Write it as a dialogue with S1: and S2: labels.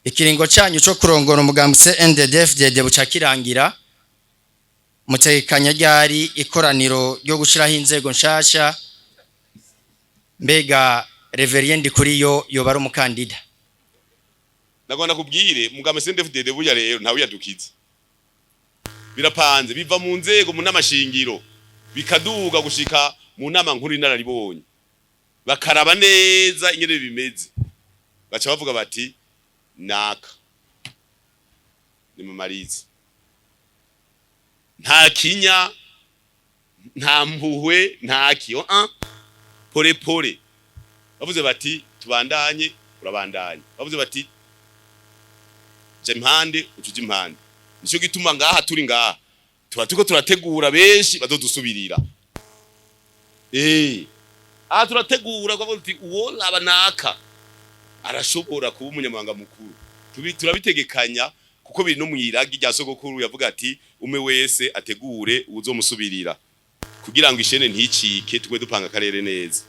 S1: Ikiringo cyanyu cyo kurongora umugambi CNDD-FDD buca kirangira. Mutegekanya ryari ikoraniro ryo gushiraho inzego nshasha? Mbega Révérien Ndikuriyo yoba ari umukandida?
S2: Nagomba kubwire mugame CNDD-FDD, burya rero ntawe yadukiza, birapanze, biva mu nzego, mu namashingiro, bikaduga gushika mu nama nkuru inararibonye, bakaraba neza ingene bimeze, baca bavuga bati naka ni mumarize. Nta kinya, nta mpuhwe, nta kiyo, pole pole. Bavuze bati tubandanye, urabandanye. Bavuze bati ja impande, ucuja impande. Nico gituma ngaha turi, ngaha tuba turiko turategura benshi bazodusubirira. Aha turategura kuvuga tuti uwo laba naka arashobora kuba umunyamabanga mukuru. Turabitegekanya kuko biri no mwiragi rya sogokuru, yavuga ati umwe wese ategure uzomusubirira kugira ngo ishene nticike, tugwe dupanga akarere neza.